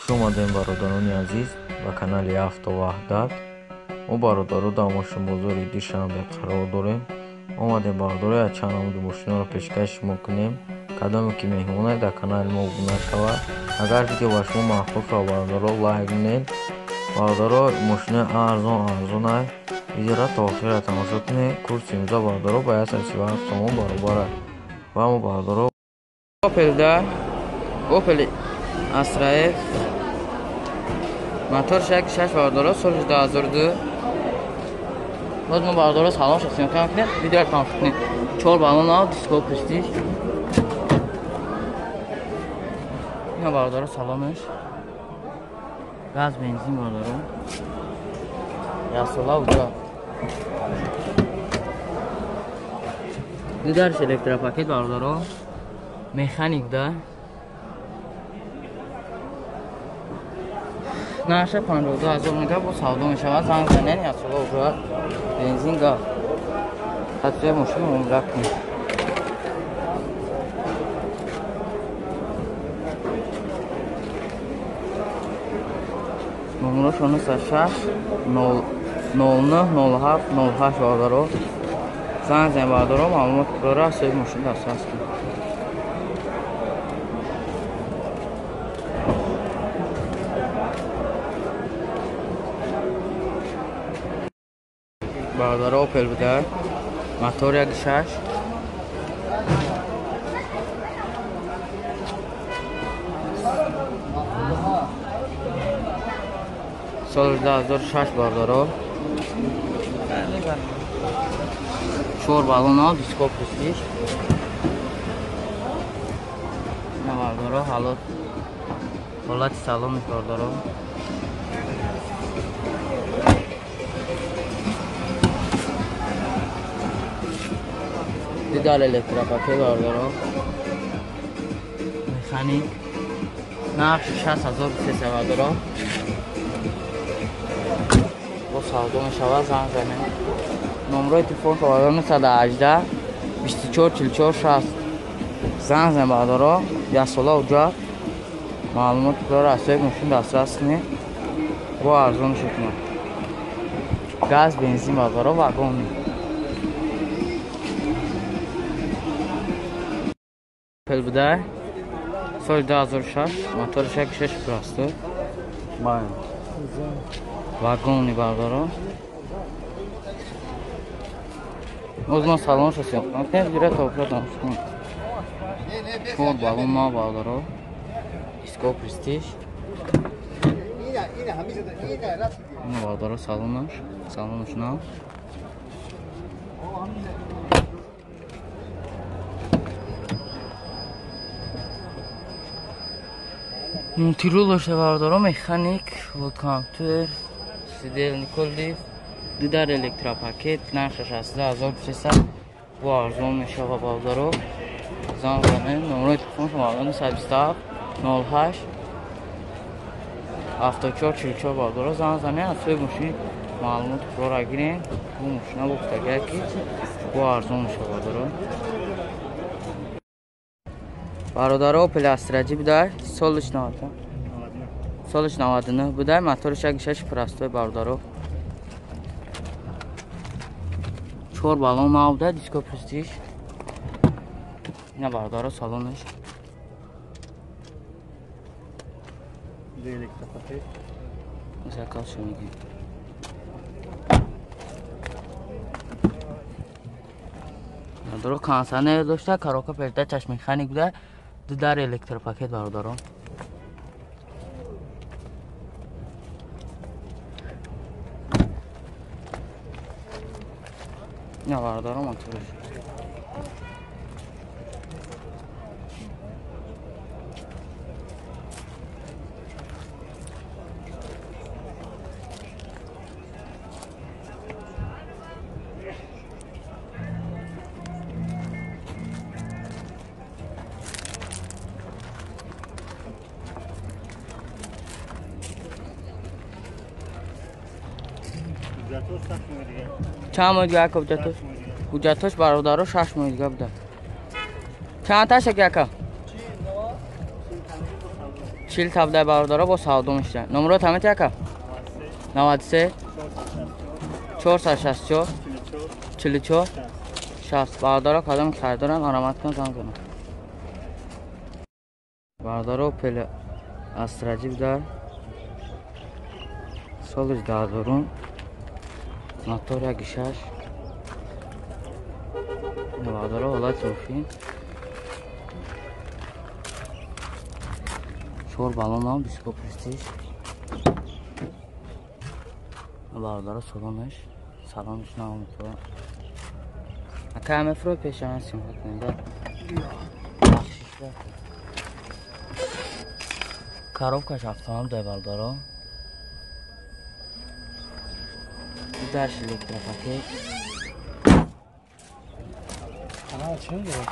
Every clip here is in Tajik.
Хуш омадем, бародарони азиз, ба канали Авто Ваҳдат. Мо, бародаро, дар мошинбозори Душанбе қарор дорем. Омадем, бародаро, чанд намуди мошинаро пешкаши шумо кунем. Кадоме ки меҳмонад, дар канали мо обуна шавад. Агар видео ба шумо маъқул шавад, бародаро, лайк кунед. Бародаро, мошинаи арзон арзонай. Видеоро то охира тамошо кунед. Курси имрӯза, бародаро, ба 137 сомон баробар аст. Ва мо, бародаро, Opel-да Opel Astra F мотор 6 бародаро, соли 2002. Боз мо, бародаро, салон съёмка кунем, видео тамошо кунед. 4 баллон нав, диско престиж. Ина, бародаро, салонаш. Газ, бензин, бародаро. Ясола уҷа. Ду дарш электропакет, бародаро. Механик да. Наша 52 000 мега, бо савдо мешавад. Занг занен, ясола уҷа. Бензин, газ. Хатсуя мошин муомила кунед. Номерош 96 09 07 08, бародаро. Занг занед, бародаро, маълумот дора, аз соҳиби мошин дастрас кунед. Бародаро, Opel буда. Мотор 1.6. Соли 2006, бародаро. Чор баллон, диско престиж. Ина, бародаро, ҳолат ҳолати салонаш, бародаро. Ду дар электропакет, бародаро. Механик. Нархи 6300, бародаро. Бо савдо мешавад, занг занед. Номерои телефон, бародаро, 918 24 44 60. Занг занед, бародаро, яксола уҷа. Маълумоти дора, аз соҳиби мошин дастрас кунед. Бо арзон мешавад. Газ, бензин, бародаро, вагон. Opel буда. Соли 2006, моториш 1.6 простой. Вагони, бародаро. Боз мо салонашо съёмка кунем, видео то охира тамошо кунед. Чор баллон ма, бародаро. Диско престиж. Ина, бародаро, салонаш, салонаш нав. Мультирул дошта, бародаро, механик, вот компьютер, сидельный лифт, ду дар электропакет, нарха 62 300, бо арзон мешава, бародаро. Занг занед, номерои телефон бародаро 927 08 74 44, бародаро, занг занед, аз соҳиби мошин маълумоти пурра гирем. Бу мошина гуфтагия ки бо арзон мешава, бародаро. Бародаро, Opel Astra J буда, солиш 90. Солиш 99 буда, моториш 1.6 простой, бародаро. Чор баллон нав буда, диско престиж. Ина, бародаро, салонаш. Электропакет. Заказ мегирем. Бародаро, кондиционер дошта, коробка передачаш механик буда, ду дар электропакет, бародаро. Ина, бародаро, мотораш. Чанд моҳ дига, ака, ҳуҷҷатош? Ҳуҷҷатош, бародаро, 6 моҳ дига буда. Чанд таша ки, ака? 40 та бародаро бо савдо мешавад. Номерот ҳамин яка? 93 464 44 60. Бародаро кадом харидорам аромат кун занг занам. Бародаро Опел Астра дар соли 2000 мотор 1.6. Бародаро ҳолати мошин 4 баллон диско престиж. Бародаро салонаш салонаш наомто. Ака ҳама фро пешан симхат кунед. Бахшиш. Коробкаш автомат дай бародаро. Дарш электропакет. Канал чӣ мегӯяд?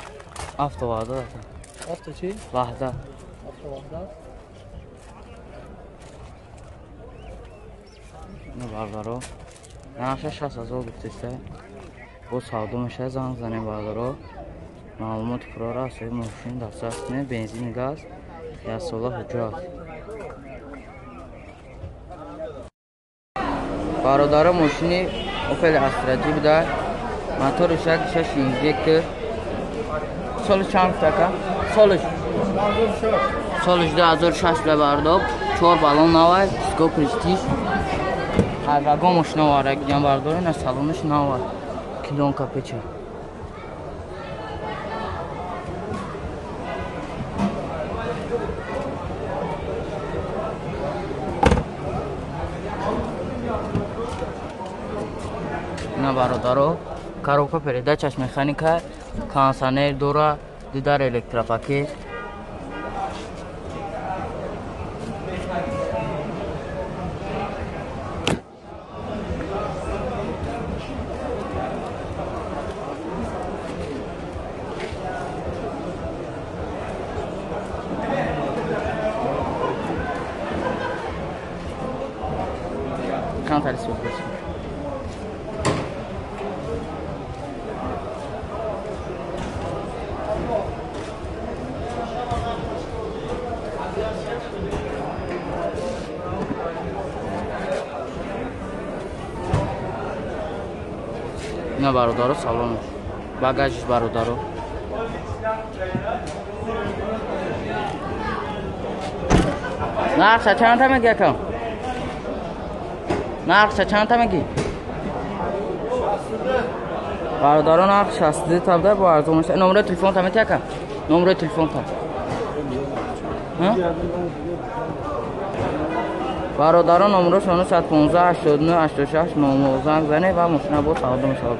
Авто Ваҳдат. Авто чӣ? Ваҳдат. Авто Ваҳдат. Бародаро нархаш 60,000 гуфтеста. Бо савдо мешавад, занг занем бародаро. Маълумоти пурра аз соҳиби мошин дастрас кунед. Бензин, газ, як сола ҳуҷҷат. Бародаро мошини Opel Astra G буда. Моториш 1.6 инжектор. Солиш чанд така? Солиш. Солиш 2006 буда бародаро. 4 баллон навай, диско престиж. Ҳарвагон мошина оварда гирям бардор, ина салонаш навар. Клонка печа. Ина бародаро, коробка передачаш механика, кондиционер дора, дидар электропакет. Чанд тари сӯхта? Ина бародаро салонаш. Багажиш бародаро. Нархша чанд та меги акам? Нархша чанд та меги? Бародаро нарх 62 та буда, бо арзон мешавад. Номери телефон та мети акам? Номери телефон та. Бародаро номерош 915 89 86 99 занг занед ва мошина бо савдо мешавад.